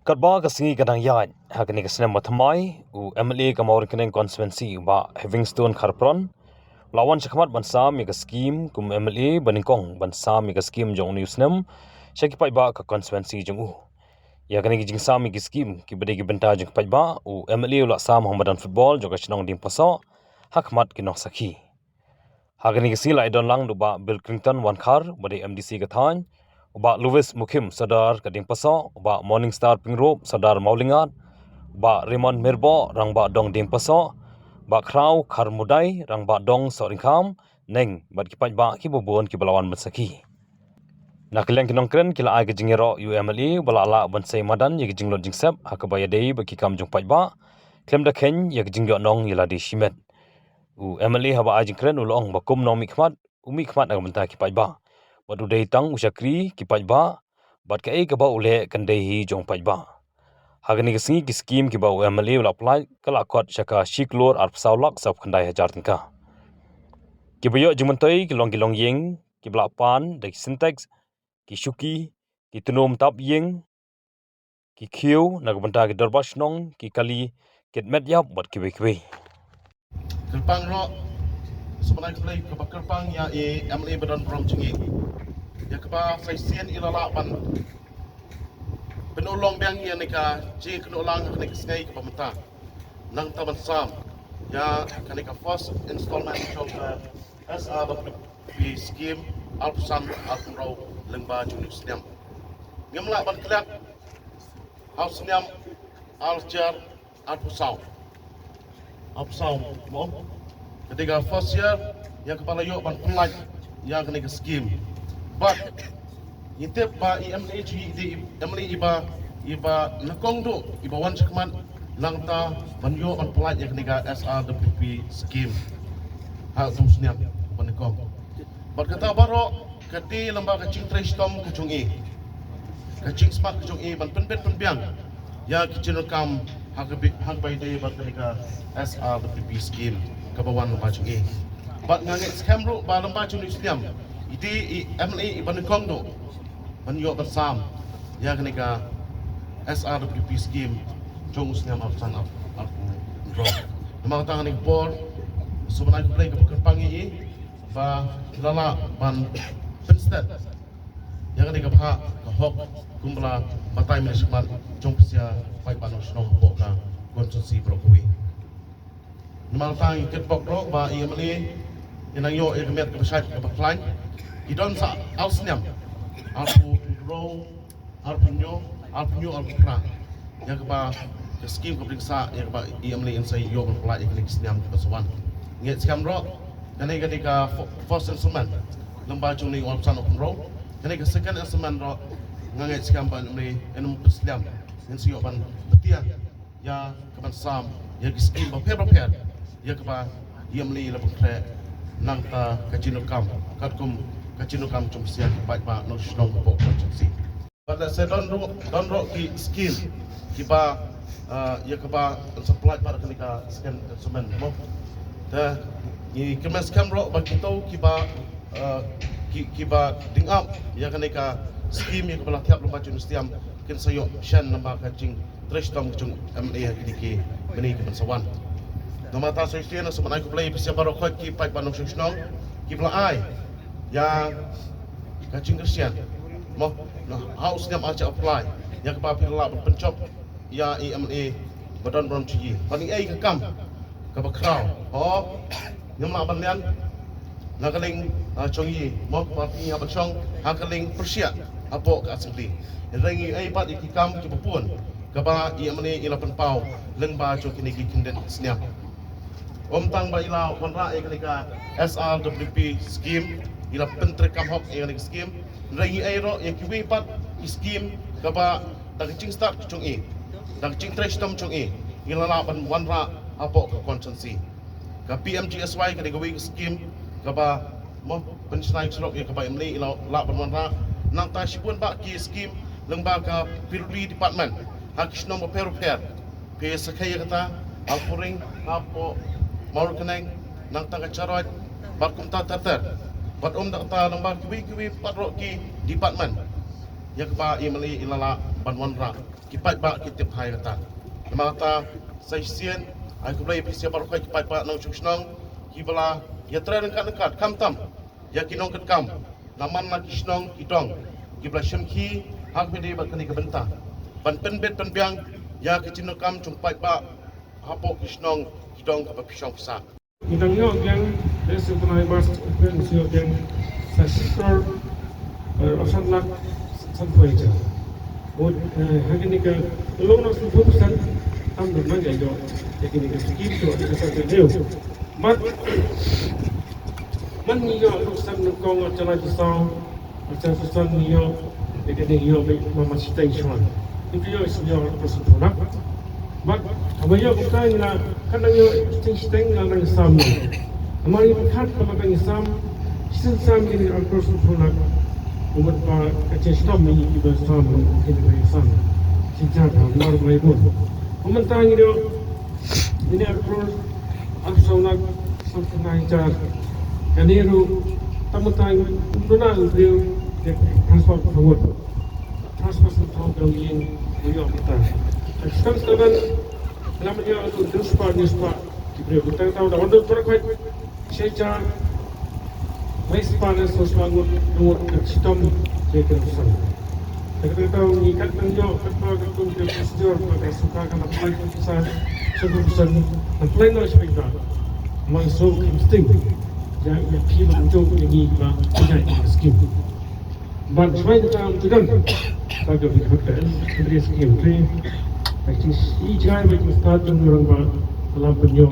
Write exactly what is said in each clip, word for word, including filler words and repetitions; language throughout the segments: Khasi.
Katba ka sngi ka dang ïaid, ha kane ka snem ba thymmai, u M L A ka Mawryngkneng constituency, u Bah Heavingstone Kharpron, u la wan shakhmat ban sam ïa ka skim kum M L A ba nyngkong ban sam ïa ka skim jong une u snem sha ki paidbah ka constituency jong u. Ïa kane ka jingsam ïa ki skim kiba dei ki bynta jong ki paidbah, u M L A u la sam ha madan football jong ka shnong Diengpasoh ha khmat ki nongsakhi. Ha kane ka sngi la ïadon lang da u Bah Bill Clinton Wankhar, uba dei M D C ka thaiñ, u Bah Louis Mukhim, Sordar ka Diengpasoh, u Bah Morningstar Pyngrope, Sordar Mawlyngad, u Bah Raymond Myrboh, Rangbah Dong Diengpasoh, u Bah Khraw Kharmudai, Rangbah Dong Sohryngkham, neng bad ki paidbah kiba bun kiba la wan ban sakhi. Na ka liang ki nongkren ki la ai ka jingïaroh ïa u M L A uba la lah ban sei madan ïa ka jinglut jingsep ha kaba ïadei bad ki kam jong paidbah, khlem da kheiñ ïa ka jingïoh nong ïa lade shimet. U M L A haba ai jingkren u la ong ba kum nongmihkhmat, u mihkhmat na ka bynta ki paidbah. Bad u dei tang u shakri ki paidbah, bad kaei kaba u leh kan dei hi jong paidbah. Ha kane ka sngi ki skim kiba u M L A u la pynlait ka la kot sha ka shi klur arphew saw lak sawphew khyndai hajar tyngka. Kiba ïoh jingmyntoi ki long ki longïing, kiba la pan da ki Sintex, ki shuki, ki tnum tap ïing, ki khiew na ka bynta ki dorbar shnong, ki kali, kit met ïap bad kiwei kiwei. Kyrpang ruh, sngewbha khublei kaba kyrpang ïa i M L A ba don burom jong ngi. Ïa kaba sa shisien i la lah ban pynurlong biang ïa kane ka jingkynnoh lang ha kane ka sngi kaba mynta. Nangta ban sam ïa kane ka first installment jong ka S R W P scheme arphew san arphew hynriew lyngba jong une u snem. Ngim lah ban klet ha u snem ar hajar arphew saw. Arphew saw mo. Ka dei ka first year ïa kaba la ïoh ban pynlait ïa kane ka scheme. Bad ngi tip ba i M L A jong ngi i dei i M L A iba, iba nyngkong duh, iba wan shakhmat nangta ban ïoh ban pynlait ïa kane ka S R W P scheme ha utu u snem ba nyngkong. Bad kata baroh ka dei lyngba ka jingtrei shitom ka jong i, ka jingsmat ka jong i ban pynbit pynbiang ïa ki jingdonkam ha kaba, ha kaba ïadei bad kane ka S R W P scheme kaba wan lyngba jong i. Bad nga ngeit skhem ruh ba lyngba jong une u snem i dei i M L A iba nyngkong duh ban ïoh ban sam ïa kane ka S R W P scheme jong u snem arphew san arphew hynriew. Namar kata ha kane ka por sngewbha khublei kaba kyrpang ïa i ba la lah ban pynstet ïa kane ka bhah ka hok kumba la batai mynne shakhmat jong pisa paidbah nongshong hapoh ka constituency baroh kawei. Namar kata ngi kitbok ruh ba i M L A i nang ïoh ïa ka met kaba shait kaba khlaiñ. I don sa ar snem, arphew hynriew, arphew hynñiew, arphew hynñiew, arphew phra. Ïa kaba ka scheme kaba dang sah ïa kaba i M L A in sa ïoh ban pynlait ïa kane ka snem kaba sa wan. Ngeit skhem ruh kane ka dei ka fo-, first installment lyngba jong une u arphew san arphew hynriew. Kane ka second installment ruh nga ngeit skhem ba i M L A in ym pynslem, in sa ïoh ban btiah ïa kaban sam ïa ki scheme bapher bapher ïa kaba i M L A i la pynkhreh nangta ka jingdonkam katkum ka jingdonkam jong pisa ki paidbah nongshong hapoh ka constituency. Bad lehse don ruh, don ruh ki scheme kiba, ah, ïa kaba yn sa pynlait bad kane ka second installment mo. Te ngi kyrmen skhem ruh ba kito kiba, ah, ki, kiba dang ap ïa kane ka scheme ïa kaba la thiah lyngba jong u snem kin sa ïoh shen lyngba ka jingtrei shitom jong i M L A ha kine ki miet kiban sa wan. Namar kata sa shisien sngewbha khublei pisa baroh khoit ki paidbah nongshong shnong kiba la ai ïa ka jingkyrshan mo, na ha u snem ar hajar arphew lai ïa kaba phi la lah ban pynjop ïa i M L A ba don burom jong i. Ban ïa ka kam kaba khraw. Ho, ngim lah ban lian na ka liang, ah, jong i mo, ba phi ïa ban shong ha ka liang pyrshah hapoh ka assembly. Hynrei ngi ai pat ïa ki kam kiba bun kaba i M L A i la pynpaw lyngba jong kine ki khyndiat snem. Ym tang ba i la wanrah ïa kane ka S R W P scheme, i la pyntreikam hok ïa kane ka scheme. Hynrei ngi ai ruh ïa kiwei pat ki scheme kaba da ka jingstad jong i, da ka jingtrei shitom jong i, i la lah ban wanrah hapoh ka constituency. Ka P M G S Y ka dei kawei ka scheme kaba mo pynshna surok ïa kaba i M L A i la lah ban wanrah. Nangta shibun bah ki scheme lyngba ka P W D department ha ki shnong bapher bapher. Phi sakhi ïa kata, ha Puring, hapoh Mawryngkneng, nangta ka Charoi, bad kumta ter ter. Bad ym da kata lyngba kiwei kiwei pat ruh ki department ïa kaba i M L A i la lah ban wanrah. Ki paidbah ki tip hi kata. Namar kata sa shisien ai khublei ïa phi baroh ki paidbah nongshong shnong kiba la ïatrei ryngkat ryngkat khamtam ïa ki nongkitkam na man la ki shnong ki dong kiba la shimkhia ha kane bad kane ka bynta ban pynbit pynbiang ïa ka jingdonkam jong paidbah hapoh ki shnong ki dong kaba phi shong phi sah. Ngi dang ïoh biang, best of the best, best ïoh biang sa shi klur, eh, san lak, san poi ja. Bad, eh, ha kane ka long na san poi percent, tam dang nang ïoh, ha kane ka skim to, ha kane ka sa ka deu. Bad man ngi ïoh luk san na kong, jala ji saw, Macam susah ngi ïoh, ïa kane ngi ïoh bad ma ma shiteng shuwa. Ngi ïoh shu ïoh arphew san phew lak. Bad haba ïoh kumta ngi la, kan nang ïoh shiteng shiteng la nang sam ngi. Namar ngi pyrkhat ba la nang sam, shisien sam ngi arphew san phew lak. Kumta ba ka jingshitom ngi kiba sam ngi kiba sam. Shisha ba mar mai bun. Kumta ngi ïoh Ngi ne arphew, arphew saw lak, saw phew nai hajar. Kane ruh, tang mynta, ym duna u briew, te transfer forward. Transfer sa thaw ka ïing, u ïoh mynta. Ka shisien shisien, lam ïoh tu, dus pa, dus pa, ki briew, tang tau, da wan dun para kwat. Shisha, mai spah ne saw spah ngut, ngut ka shitom, te ka rusan. Te ka tau ngi kat nang ïoh, kat ba ka kum ka procedure, ba ka suka ka na play ka sa, sa ka rusan, na play no shpai ba. Mang so kam sting. Ya, ya ki ba jong ngi ba, ya ki skim. Ban shwai ka tam tu dan. Ba ka big hotel, big skim tu. Ba ki i jai ba ki start tu orang ba, lam penyo,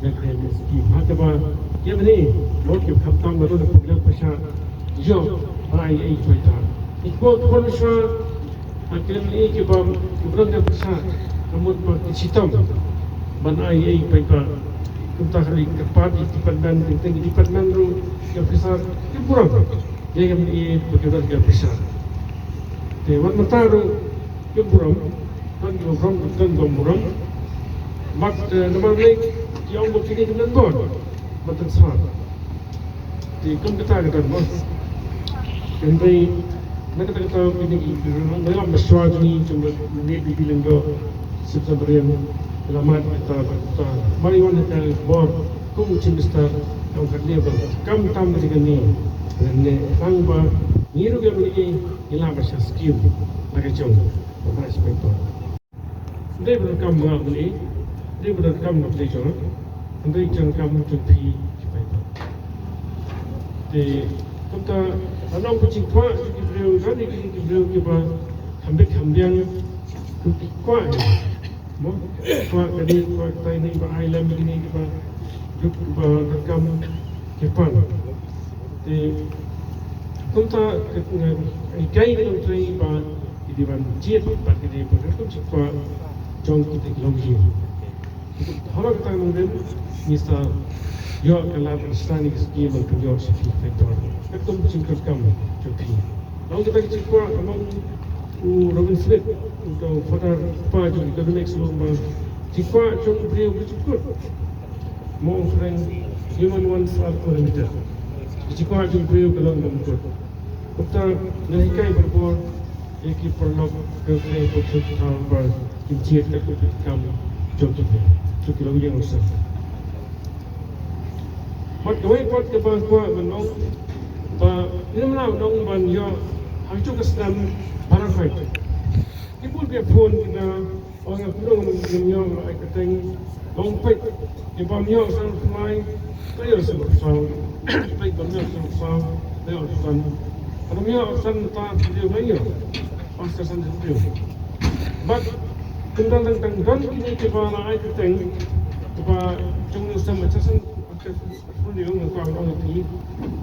ya ki skim. Haka ba, ya ni, lot ki kham tam ba tu na pugla pasha, yo, ai ai shwai ta. Ikut pun shwa, akin i ki ba, ki brang ka pasha, kamut ba ki chitom. Ban ai ai pai ba, kumta hari ka pat, ki department, ting ting department ru, ya officer, ki burang. Ïa, ïa, ïa, ba ki don ka pisa. Te wat mynta ruh ki burom, don ki burom, don ki burom. Bad, eh, namar lei ki ong ba kine ki don bor. Bad tang smat. Te kum kata ka don bor. Hynrei na kata kata kine ki burom, na lam ba shuwa jong ngi jong ba ne bi bi leng do. Sip sa brem, la mat kita ba kita. Mari wan ka bor, kum u Chief Minister, ka ong katne ba, kam tam ka jingkane, ne tang ba, ngi ruh ka mani, ngi la ba sha skim, la ka jong, ba ba sha pento. Dei ba kam ba mani, dei ba kam ba dei jong, dei jong kam jong phi, sha pento. Te, kumta, anong ba jingkwah, ki briew, rani ki briew, ki ba, kham bit kham biang, ki kwah, Mo, kwah kane, kwah katai ne, ba ai lem kine, ba duk, ba donkam ki pan. Te kumta ka, nga, i kai ka nongtrei ba i dei ban jied bad kine, ba donkam ki kwah jong kita ki longïing. Haba kata nongrim, ngi sa ïoh ka lad ban sdang ïa ka skim ban pynïoh sha phi factor. Katkum jingdonkam jong phi. Long kita ki jingkwah, long u Robin Smith, u Father pa jong u Dominic Shalom ba, jingkwah jong u briew ka jingkut. Mo ong phareng, human wants are unlimited. Ki jingkwah jong u briew ka long ba jingkut. Kumta, nga hikai barabor ïa ki paralok, ka kren ka jingkut ba kin jied ka jingkut kam jong ki briew, jong ki longïing longsan. Bad kawei pat kaba kwah ban ong ba ngim lah ban ong ban ïoh hangtu ka snem baroh. Ki bun ki phone ki na ong ïa phi ngim ïoh ai ka teng long peit ki bam ïoh san pynlai ka ïoh san pynsaw peit bam ïoh san pynsaw ka ïoh san bam ïoh san ta ki ïoh ka ïoh pas ka san ki ïoh. Bad kumta tang tang don kine kiba la ai ka teng kiba jong ngi sem ka san Pynlong nga kwah ong ïa phi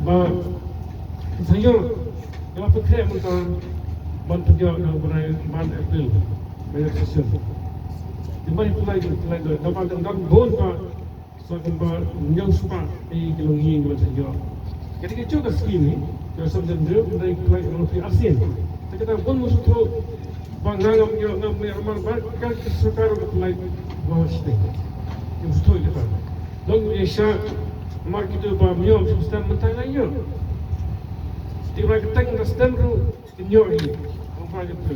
ba sa ïoh ïa la pynkhreh mynta ban pynïoh na u bnai ban April. Ba ïoh session. Te ba ïoh pynlai, ïoh pynlai da ba dang dang bun ba sa kan ba ñiaw spah ïa ki longïing ba sa ïoh. Ka dei ka jong ka skim hi ka sa dang dei pynlai pynlai ïa ki arsien. Te kata bun musu tro ba nga ngam ïoh ngam ïoh man ba ka sorkar ka pynlai ba shiteng. Ïoh sutoi kata. Long ïa sha mar kitu ba ym ïoh stem mynta nga ïoh. Ti ba ka teng ka stem ruh kin ïoh hi. Hangpa ïa phi.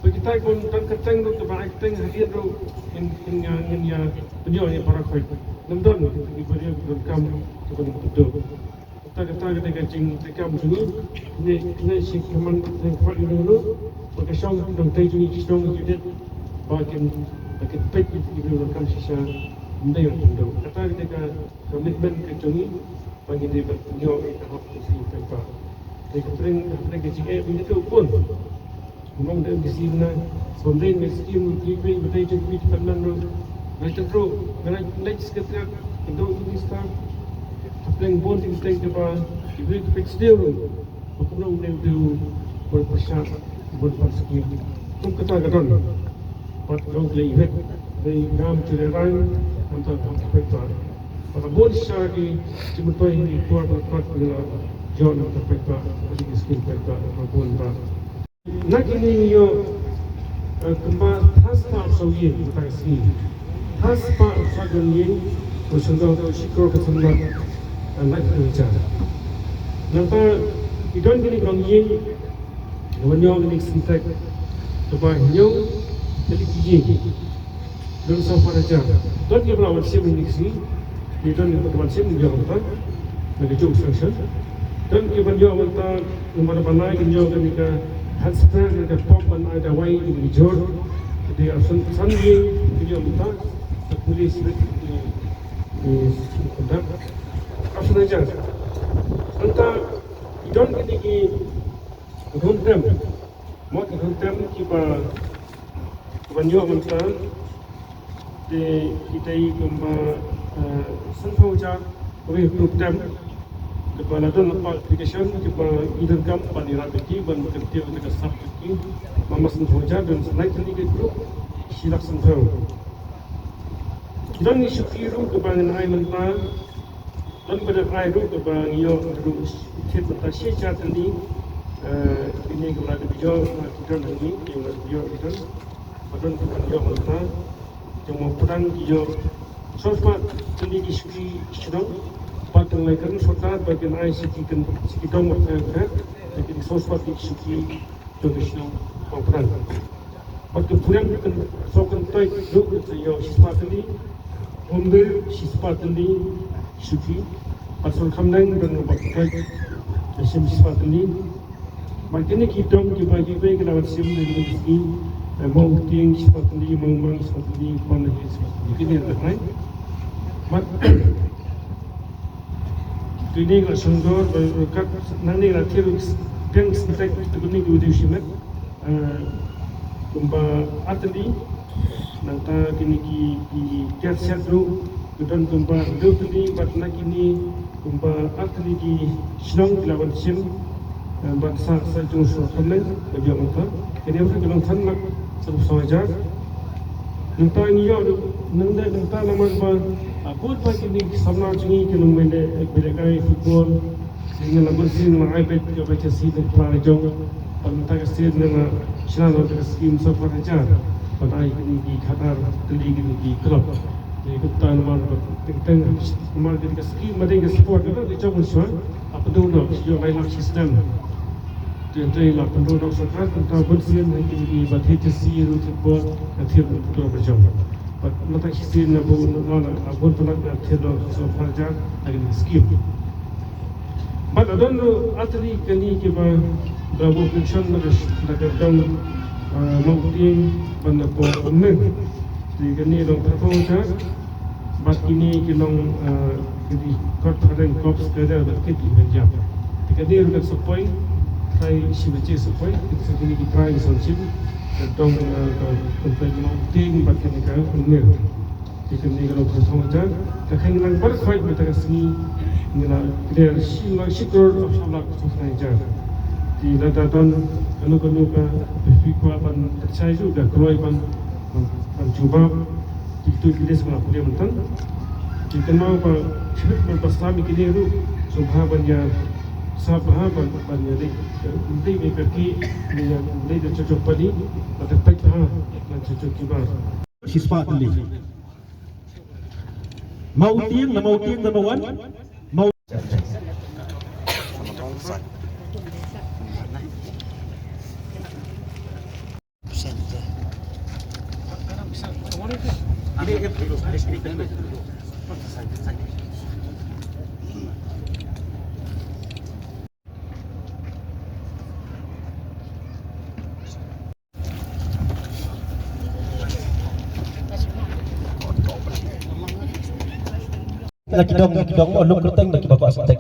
Kita ki bun don kyrteng ruh kiba ai kyrteng hadien ruh ngin, ngin ïa, ngin ïa pynïoh ïa para khoit. Ngim don ki briew ki donkam kiba ngin pynduh. Kata, kata ka dei ka jingtreikam jong ngi. Ngi, ngi sngewkmen, sngewkmen ïa ngi ruh ba ka shong dang tei jong ngi ki shnong ki dei ba kin, ba kin peit ïa ki briew donkam shisha. Ym dei ban pynduh. Kata ka dei ka commitment ka jong ngi ba ngi dei ban pynïoh ïa ka hok ka jong ngi paidbah. Dei ka pyrshah, ka pyrshah ka jingeh ba ngi dei ban pynduh. Kumno da M D C na, sawdong me skim ki pei ba dei jong ki department ruh. Ngai tang ruh, ngai ngai secretariat, ka dei minister. Hapdeng bun ki teng kaba ki briew ki peit sdang ruh. Ba kumno ne dei bun pyrshah, bun pan skim. Kum kata ka don. Pat dong lei wet, dei ngam tu le rang, ngam tu peit ba. Pat bun sha ki, ki mutoi ni kuat kuat ni la, jon tu peit ba, ki skim peit ba, bun ba. Na kine ngi ïoh, eh, kumba phra spah saw ïing mynta ka sngi. Phra spah saw ïing, ko sngewthuh shi klur ka tnat, eh, lait hajar. Nangta i don kine ki longïing, wan ïoh kine ki Sintex, kaba hynñiew tylli ki ïing. Don saw phew hajar. Don kiba la wan shim ïa kine ki sngi. Ki don kiba la wan shim ïa mynta. Na ka juk sanction. Don kiba ïoh mynta, namar ba la ïoh kane ka hand spray, kane ka pump ban ai dawai ïa kine ki jhur. Ki dei arphew san ïing ki ïoh mynta. Ka police ïa ki, ïa ki conduct. Arphew hajar. Mynta ki don kine ki home camp. Mo ki home camp kiba, kiba ïoh mynta. Te kita i kumba, eh, san phew hajar, kawei home camp. Kiba la don la application, kiba i donkam ban ïarap ïa ki, ban kyntiew ïa ka sap ki. Ba ma san phew hajar, don san lai tylli ki group, shi lak san phew. Don i shuki ruh kiba ngan ai mynta, don ba dang ai ruh kaba ngi ïoh ruh thied mynta shi hajar tylli, eh, kine ki la dep ïoh, ki don hangne, ki la dep ïoh ki don. Ba don kaba ngi ïoh mynta, jong Mawpdang ki ïoh saw spah tylli ki shuki shnong. Bad tang lai kren sorkar ba kin ai shuki kin, shuki dong ba kren kren, ki saw spah tylli ki shuki jong ka shnong Mawpdang. Bad ka pyrem ka shu kyntait ruh ka sa ïoh shispah tylli, Umdir shispah tylli shuki, bad Sohryngkham Neng don bad kyntait ka shim shispah tylli. Bad kine ki dong kiba kiba ki la wan shim na kine ki sngi, eh, Mawtieng shispah tylli, Mawmang shispah tylli, Pamlahi shispah tylli. Kine ruh ka ngai. Bad Kine la shong dor, eh, kat nangne la thied peng Sintex, kine ki u dei shimet, eh, kumba ar tylli, nangta kine ki, ki ker shet ruh, ki don kumba hynriew tylli, bad na kine kumba ar tylli ki shnong ki la wan shim, eh, bad sa, sa jong Sohryngkham Neng, ka jong mynta. Kine ruh ki long san lak, san phew saw hajar. Nangta ngi ïoh, nangta, nangta namar ba, ah, bun ba kine ki samla jong ngi ki nongmihkhmat, eh, ba lehkai football. Ngi la bun sien la ai beit ïa ba ka sien ka pla jong. Bad mynta ka sien ngi la shna ïa ka skim saw phew hajar. Bad ai kine ki khadar tylli kine ki club. Te kumta namar ba teng teng namar kine ka skim ba dei ka sport ka jong shuwa. Ap dei noh ïoh lai lak system. Te, te la pynroi dok sorkar, tang bun sien ha kine ki ba thied jesi ruh thied bor, ka thied ruh pynroi ba jong. Bad mynta shisien na bun na, na bun palat na thied ruh saw phew hajar ha kine ki skim. Bad la don ruh ar tylli kane kiba la buh connection na ka, na ka dong, ah, Mawtieng bad na Umneng. Te kane long phew hajar. Bad kine ki long, eh, ki dei kot phareng, kop skader bad kit ki ban jam. Te kane ruh kan sa poi, trai shi baje sa poi, te sa kine ki trai ki sa shim, ka dong, eh, ka kyntait Mawtieng bad kane ka Umneng. Te kane ka long phew hajar. Te kane nang bar khwai mynta ka sngi ngi la clear shi lak, shi klur arphew lak phew hajar. Te lada don kano kano ka phi kwah ban pynshai ruh da kloi ban, ban, ban jubab. Te kito ki list ba nga pule mynta. Te kynmaw ba shibit ban pynslem ïa kine ruh sngewbha ban ïa sngewbha ban, ban ïa leit, leit ne ka ki, ne ïa leit da jong jong pali, ba ka peit bha na jong jong ki ba. Shispah tylli. Mawtieng, na Mawtieng, na Mawan. Maw- La ki dong, ki dong, oh, luk luteng, la ki ba kwah syntek.